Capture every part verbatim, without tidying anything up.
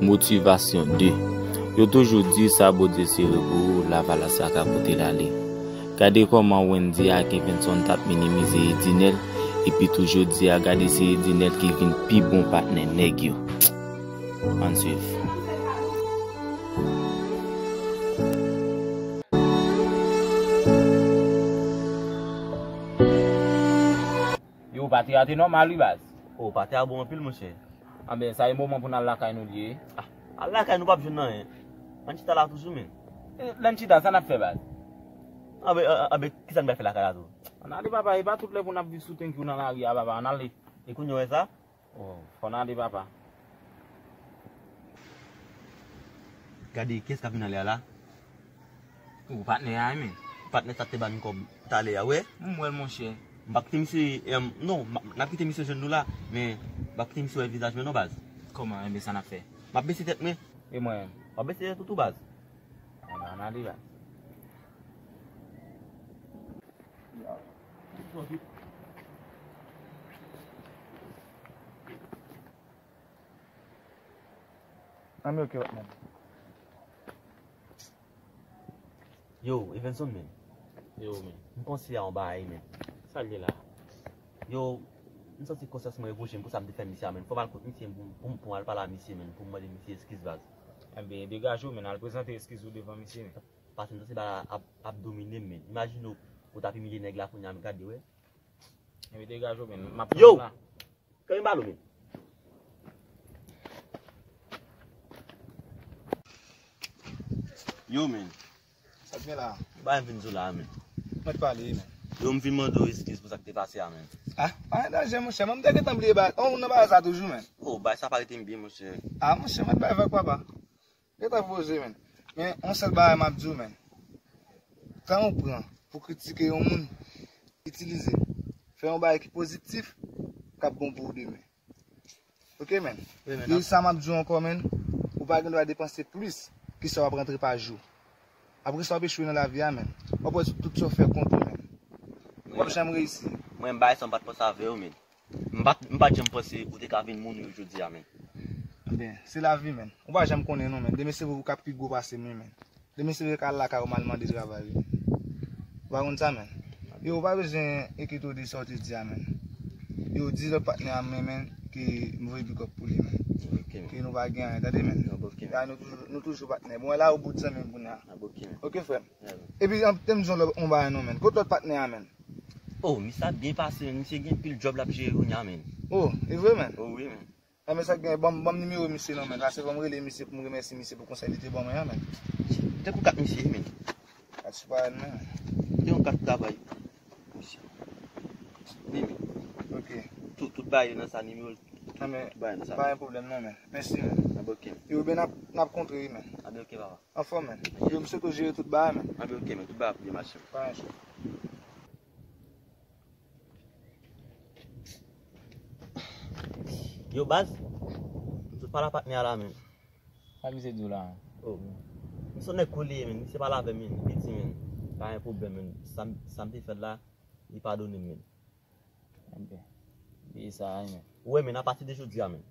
Motivasyon de. Yo toujou di sa Bondye sere pou ou, lavalas la ka pote l ale. Gade kòman Wendy ak Evenson t ap minimize Edinel, epi tou jodi a gade se Edinel ki vin pi bon patnè nèg yo. Ann swiv. Yo, pati a te nòmal wi baz. O, pati a bon anpil, monchè. Anben, sa e moman pou n al lakay nou li ye. Ah, al lakay nou p ap jwenn anyen. Ann chita la toujou, men. E, lè n chita, sa n ap fè, baz? Anben, a- anben, kisa n pral fè lakay la tou? Ann ale, papa, e pa tout lè pou n ap viv sou tank yo nan lari a, papa. Ann ale. E kounye a w wè sa? O, fò n ale, papa. Gade, kiyès k ap vin ale a la? Ou patnè a, men. Patnè sa te ban kòb talè a, wè? M wè l, monchè. M p ap kite misye, em, non, m ap- n ap kite misye jwenn nou la, men m p ap kite misye wè vizaj mwen non, baz. Kòman? Enben, sa n ap fè? M ap bese tèt mwen. E mwen? M ap bese tèt ou tou, baz. Ann ale, baz. Ann, ok, patnè. Yo, Evenson, men. Yo, men. M panse a yon bagay, men. Sa l ye la? Yo, m santi konsyans mwen repwoche m pou sa m te fè misye a, men. Fò m al kot misye pou, pou, pou m al pale a misye, men, pou m mande misye eskiz, baz. Enben, degaje w, men, al prezante eskiz ou devan misye, men. Paske m santi bagay la ap, ap domine m, men. Imajine w, ou t ap imilye nèg la kounye a, men gade, wè. Enben, degaje w, men. M ap tann ou la. Yo! Kanmenm balo, men. Yo, men. Sa k gen la? Bagay m vin di w la, men. Mwen t pale, men. Yo, m vin mande w eskiz pou sa k te pase a, men. Ah, pa gen danje, monchè. Mwen, m te gentan bliye bagay. Oh, ou nan bagay sa toujou, men. Oh, bagay sa pa rete m byen, monchè. Ah, monchè, mwen t bay vag, papa. Gentan poze, men. Men, yon sèl bagay m ap di w, men. Tan ou pran pou kritike yon moun, itilize l. Fè yon bagay ki pozitif, k ap bon pou ou demen. Ok, men. Wi, men. E sa m ap di w ankò, men. Ou pa gen dwa depanse plis ke sa w ap rantre pa jou. Apre sa, w ap echwe nan lavi a, men. W ap wè tout sa w fè kont ou, men. W ap janm reyisi. Mwen, m bay sa m pa t panse avè w, men. M pa t, m pa t janm panse ou te ka vin moun ou ye jodi a, men. Ebyen, se lavi, men. Ou pa janm konnen, non, men. Demen se ou k ap pi gwo pase m, wi, men. Demen se ou k al lakay ou m al mande travay, wi. Ou pa konn sa, men. Yo, ou pa bezwen enkyete w de sa w te di a, men. Yo, di lòt patnè a mwen, men, ke m voye big up pou li, men. Ok, men. Ke nou pa gen anyen, tande, men. N ap ok, men. Ya, nou toujou, nou toujou patnè. Bon, la, ou bout zanmi m kounye a. N ap ok, men. Ok, frè m. Ya, men. Epi, an, te m di yon lòt, yon bagay non, men. Kot lòt patnè a, men? Oh, misye ap byen pase, men. Misye gen pil djòb l ap jere kounye a, men. Oh, e vre, men? Oh, wi, men. Enben, sa k gen, ban m, ban m nimewo misye non, men. Pase fò m rele misye pou m remèsye misye pou konsèy li te ban mwen an, men. Tankou kat misye, men. Kat sou pa men. Te yon kat travay. Misye. Wi, men. Ok. Tout, tout bagay yo nan sa nimewo. Enben, tout bagay nan sa. Pa gen pwoblèm non, men. Mèsi, men. Enben, ok, men. Yo, ben, n ap, n ap kontre, wi, men. Enben, ok, papa. Anfòm, men. Yo, m swete w jere tout bagay, men. Enben, ok, men. Tout bagay ap byen mache. Pa gen sou. Yo, baz, m sot pale a patnè a la, men. Sa misye di w la? Oh, m se nèg kou li ye, men. Misye pale avè m, men. Li di, men, pa gen pwoblèm, men. Sa m, sa m te fè l la, li padone m, men. Enben, bliye sa a, men. Ou wè, men, apati de jodi a, men,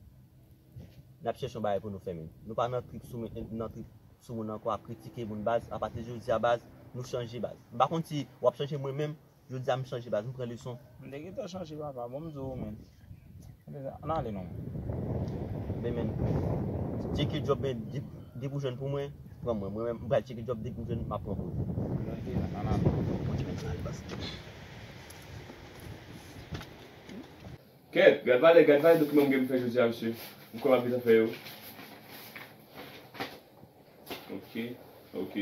n ap chèche yon bagay pou nou fè, men. Nou pa nan trip sou, nan trip sou moun ankò ap kritike moun, baz. Apati de jodi a, baz, nou chanje, baz. M pa konn si w ap chanje mwen menm, jodi a m chanje, baz. M pran leson. M te gentan chanje, papa. Bon, m di w, men. Ann ale non. Men, men, tcheke djòb, men, depi, depi w jwenn pou mwen, pran mwen. Mwen menm, m pral tcheke djòb, depi m jwenn, m ap pran pou ou. Ok, men, ann ale. Kèt, gad valè, gad valè dokiman m gen pou fè jodi a, mesye. M kwè m ap gen tan fè yo. Ok, ok.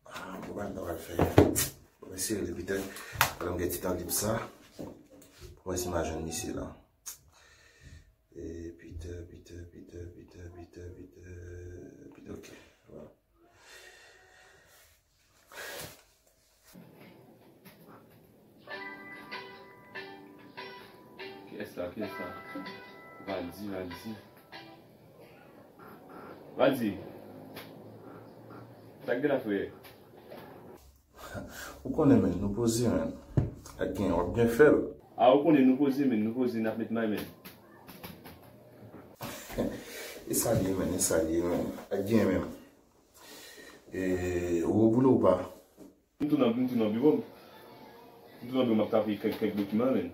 Ah, bon, bagay m ta pral fè. Bon, mesye, le Peter, pandan m gen ti tan lib sa, pou mwen si m a jwenn misye la. E Peter, Peter, Peter, ok, voilà. Bon, Kiyès sa? Valdi, Valdi. Valdi. Sa k gen la, frè? Ou konnen, men, nou poze, men. Ak gen, w ap byen fè l. A, ou konnen, nou poze, men, nou poze, n ap met may, men. E sa l ye, men, e sa l ye, men. Ak gen, men. E, ou o boulot ou pa? M tou nan, m tou nan biwo m. M tou nan biwo m ap travay kèk, kèk dokiman, men.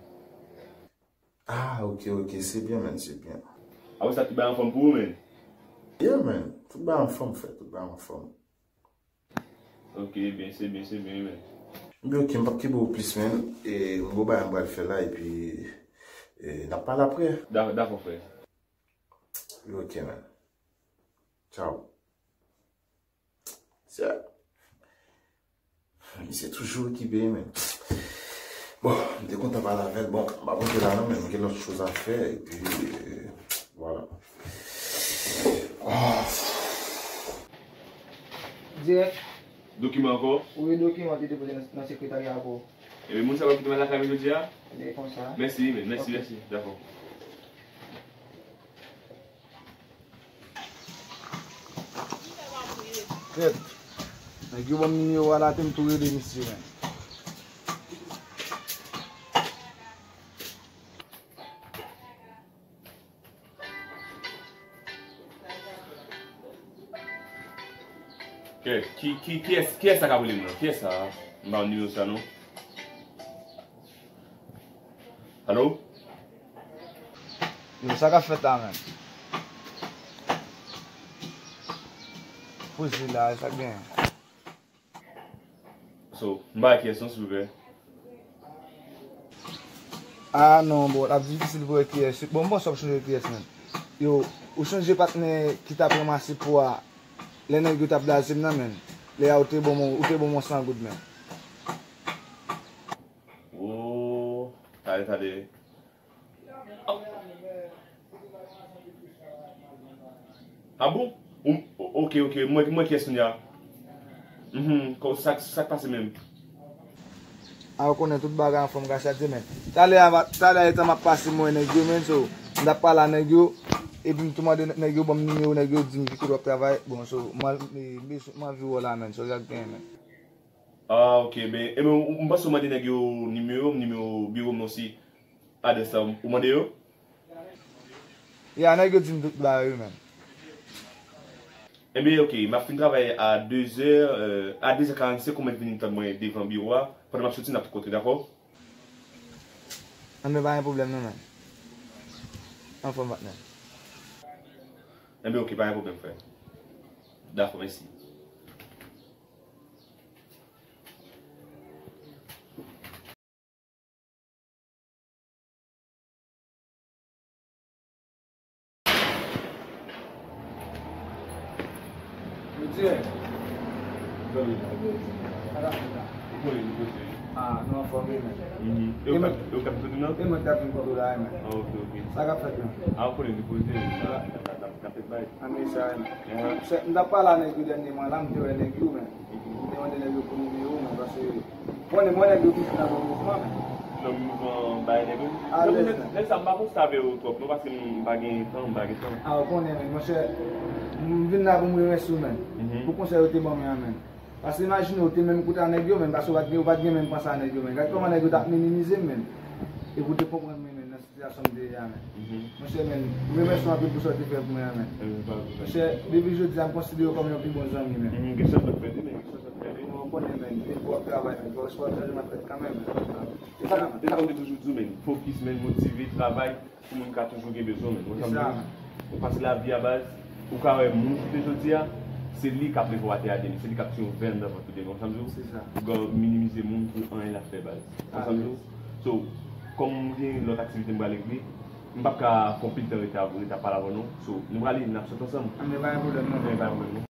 Ah, ok, ok, se byen, men, se byen. Apre sa, tout bagay anfòm pou ou, men? Yeah, men, tout bagay anfòm, frè, tout bagay anfòm. Ok, byen, se byen, se byen, men. Byen, ok, m p ap kenbe w plis, men. E, m gon bagay m pral fè la, epi, e, n ap pale apre. Da-, dakò, frè. Ok, men. Tchao. Sa. Misye toujou okipe, men. Bon, m te kontan pale avè l. Bon, m pa konte la non, men m gen lòt choz a fè, epi, euh, vwala. Ah. Dirèk. Dokiman ankò? Wi, dokiman te depoze nan, nan sekretarya ankò. Ebyen, moun sa va kite mwen lakay mwen jodi a? Ebyen, konsa. Mèsi, men, mèsi, ok, mèsi. Dakò. Kèt. Nèg yo ban m nimewo a la, te m tou rele misye, men. Kèt, ki, ki, kiyès, kiyès sa k ap rele m nan? Kiyès sa? M pa konn nimewo sa, non. Alo? Yo, sa k ap fèt la, menm? Poze la, sa k genyen? So, m pa wè kiyès non, silvouplè. Ah non, bro, l ap difisil pou wè kiyès. Bon, m panse w ap chanje kiyès, menm. Yo, ou chanje patnè ki t ap ranmase po a lè nèg yo t ap blaze m nan, menm. Lè a ou te ban m, ou te ban m san goud, menm. Oh, tande, tande. Ah bon? Ou, ok, ok. Mwen, mwen kiyès kounye a? Mhm, sa, sa k pase menm? A, ou konnen tout bagay anfòm, gras a Dye, men. Talè a, talè a, etan m ap pase, mwen wè nèg yo, men, so, m t ap pale a nèg yo, epi m tou mande nèg yo ban m nimewo, nèg yo di m ki kote w ap travay. Bon, so, mwen, m, m, m anvi wè w la, men, so, sa k genyen, men. Ah, ok, ben, e, men, ou, m panse ou mande nèg yo nimewo m, nimewo biwo m nan osi, adrès la, ou mande yo? Ya, nèg yo di m tout bagay, wi, men. Enben, ok, m ap fin travay a de zè, euh, a de zè karannsenk, ou mèt vin tann mwen devan biwo a, pandan m ap soti, n ap kontre, dakò? Enben, pa gen pwoblèm, non, men. Anfòm, patnè. Enben, ok, pa gen pwoblèm, frè. Dakò, mèsi. Yo dirèk. Sa k ap fèt la? Ou konnen nou poze. Ah, nou anfòm, wi, men. Mhm. E ou k ap, e ou k ap vin kote m nan? E mwen k t ap vin kote w la, wi, men. Ah, ok, ok. Sa k ap fèt, men? Ah, ou konnen nou poze, men. N ap, n ap, n ap, n ap fè bay. Ann wi, sa, men. Monchè, m t ap pale a nèg yo dènyèman la, m te wè nèg yo, men. M te mande nèg yo pou nimewo, men, paske, konnen, mwen, nèg yo toujou nan bon mouvman, men. Nan mouvman bay nèg yo. Alèz, men. Nèg sa, m pa konn sa avè yo twòp, non, paske m pa gen tan, m pa gen tan. Ah, ou konnen, men, monchè, m vin la pou m remèsye w, men. Mhm. Pou konsèy ou te ban mwen an, men. Paske imajine w te menm kote a nèg yo, men, paske w pa t gen, w pa t gen menm panse a nèg yo, men. Gad kòman nèg yo t ap minimize m, men. Epi w te konprann mwen, men, nan sitiyasyon m te ye a, men. Mhm. Monchè, men, m remèsye w anpil pou sa w te fè pou mwen an, men. Eh, pa pwoblèm. Monchè, depi jodi a, m konsidere w kòm yon pi bon zanmi, men. Mhm, gen chans w ap fè, men, gen chans w ap fè. Ou konnen, men, depi w ap travay, men, fò espwa w chanje m ap fèt kanmenm, men. Se sa, se sa m te toujou di w, men. Fokis, men, motive, travay. Pou moun ka toujou gen bezwen, men. Ou konprann? Ou pase lavi a, baz, ou ka wè moun ki te jodi a, se li k ap leve w atè a demen, se li k ap tiye yon vè anndan vant ou demen, ou konprann? Se sa. Ou ka minimize moun pou anyen l ap fè, baz. Ou konprann? So, kòm m gen lòt aktivite m prale regle, m p ap ka fè anpil tan rete ap, rete ap pale avè w, non. So, nou prale, n ap sot ansanm. Anben, pa gen pwoblèm, non. Anben, pa gen pwoblèm, non.